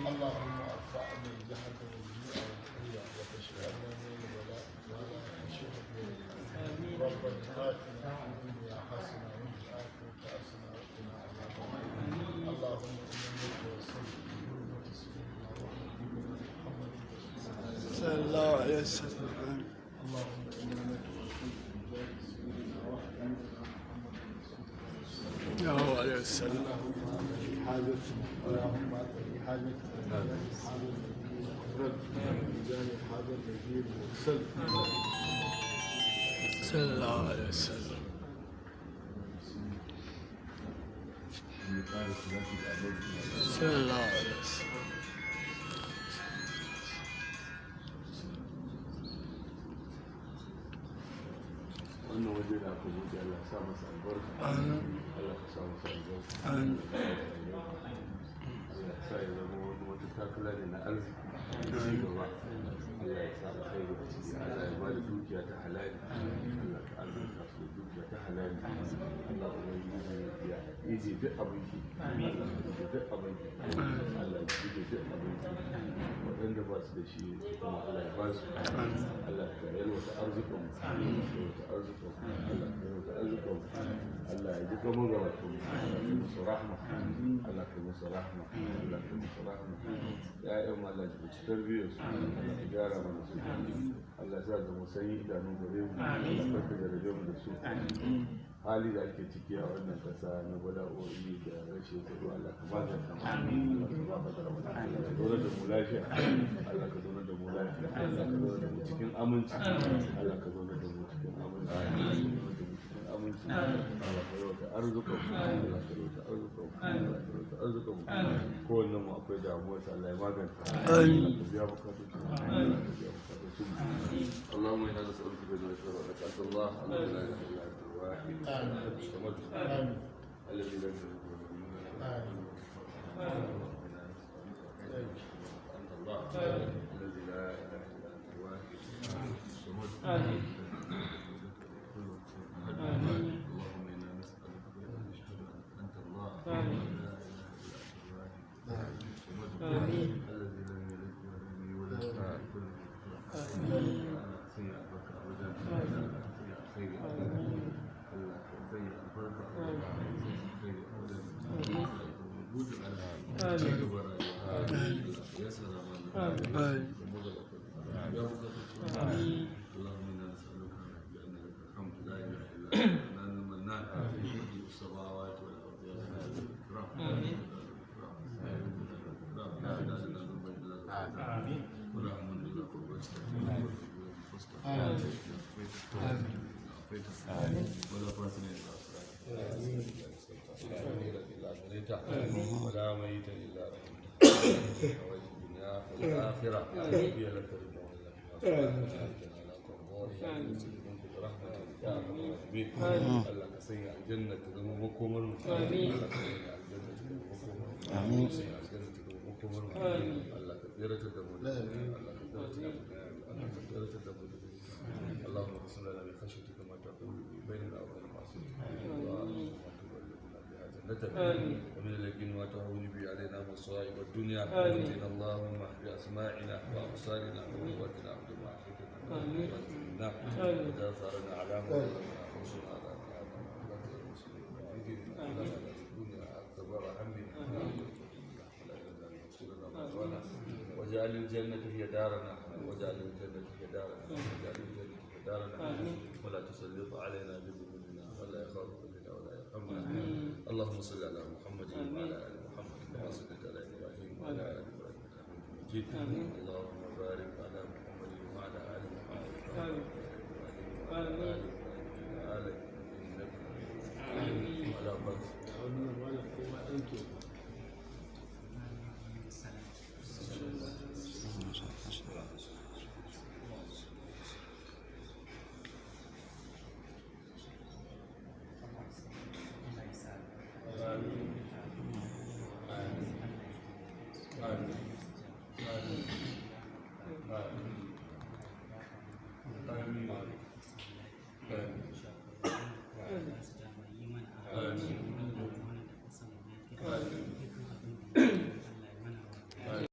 اللهم ارفع عنا الجهل والجوع والعري وكشف عنا من البلاء ولا تشف ربنا آتنا في الدنيا حسنة وفي الآخرة حسنة وقنا عذاب النار. اللهم إنا نتوسل بحرمة سيدنا وحبيبنا محمد رسول الله صلى الله عليه وسلم. اللهم إنا نتوسل بجاه سيدنا وحبيبنا محمد رسول الله صلى الله عليه وسلم. اللهم اقضي حاجتنا، اللهم اقضي حاجتنا بجاه هذا النبي الأكرم، بجاه هذا النبي المرسل. صلى الله عليه وسلم. صلى الله عليه وسلم. Wannan waje da aka buɗe, Allah sa masa albarka. Allah ka sa masa albarka. Amin. Allah ya sa ya zama wani wata takala ne na arziki da ci gaba. Allah ya sa alkhairi a ciki. Allah ya bada dukiya ta halali. Allah ka arzuta su da dukiya ta halali. Allah ubangiji ya ije duk abin ki. Allah ya ije duk abin ki. Allah ya ije duk abin ki. Waɗanda ba su da shi kuma Allah ya ba su. Allah ka yalwata arzikin mu. Yalwata arzikin mu. Allah ka yalwata arzikin mu. Allah ya ji gama gabatan mu. Allah ka musu rahma. Allah ka musu rahma. Allah ka musu rahma. Ya'yan mu Allah ya ci tarbiyyar su. Allah ka gyara mana su. Allah ya sa da mu sanyi idanu gare mu. Allah ka jarabe mu da su. Hali da ake ciki a wannan kasa na bala'o'i da rashin tsaro, Allah ka maganta mana. Allah ka maganta mana. Allah ka zauna da mu lafiya. Allah ka zauna da mu lafiya. Allah ka zauna da mu cikin aminci. Allah ka zauna da mu cikin aminci. Allah ka zauna da mu cikin aminci. Allah ka yawata arzukan mu. Allah ka yawata arzukan mu. Allah ka yawata arzukan mu. Kowannen mu akwai damuwar sa, Allah ya maganta. Allah ka biya bukatun mu. Allah ka biya bukatun mu. اللهم انا نسالك بما شرع لك انت الله الذي لا اله الا انت الواحد الاحد الصمد الذي لم يلد ولم يولد ولم انت الله الذي لا اله الا انت الواحد الاحد الصمد. اللهم انا نسالك بان نشهد ان انت الله لا اله الا انت الواحد الاحد الصمد الذي لم يلد ولم يولد ولم sanya albarka a wajen. Allah ka sanya alkhairi a wajen. Allah ka sanya albarka a wajen. Allah ka sanya alkhairi a wajen. Allah ya zama buɗin arziki, ci gaba rayuwa. Allah ka yassara mana. Da magabatan mu. Ya bukatocin mu. اللهم انا نسالك بان لك الحمد لا اله الا انت المنان المنان بديع السماوات والارض يا ذا الجلال والاكرام يا ذا الجلال والاكرام لا تدع لنا ذنبا الا غفرته ولا هما الا فرجته ولا ولا فاتنا الا ولا خيرا الا اغنيته ولا ميتا الا رحمته حوائج الدنيا والاخره هي لك رضا ولنا فيها صلاح على قضائها برحمتك يا ارحم الراحمين. Allah ka sanya aljanna ta zama makomar mu. Allah ka sanya aljanna ta zama makomar mu. Amin. Sanya aljanna ta zama makomar mu. Allah ka tsiratar da mu. Allah ka tsiratar da mu. Allah ka tsiratar da mu. اللهم اقسم لنا من خشيتك ما تحول به بيننا وبين معصيتك، وما تبلغنا بها جنتك، ومن اليقين ما تهون به علينا مصائب الدنيا. ومتعنا اللهم بأسماعنا وأبصارنا وقوتنا عبد ما أحييتنا وارزقنا وتأثرنا على من ظلمنا وانصرنا على من عادانا ولا تجعل مصيبتنا في ديننا ولا تجعل الدنيا أكبر همنا ولا إلى النار مصيرنا ومثوانا. واجعل الجنة هي دارنا، واجعل الجنة هي دارنا، واجعل الجنة هي دارنا، ولا تسلط علينا بذنوبنا ولا يخافك بنا ولا يرحمنا. اللهم صل على محمد وعلى ال محمد كما صليت على ابراهيم وعلى ال ابراهيم انك حميد مجيد. اللهم بارك على محمد وعلى ال محمد كما باركت على ابراهيم وعلى ال ابراهيم في العالمين انك حميد مجيد. وعلى بارك. Wannan malam kowa ɗan kyauta. آمين. آمين. آمين. آمين. آمين.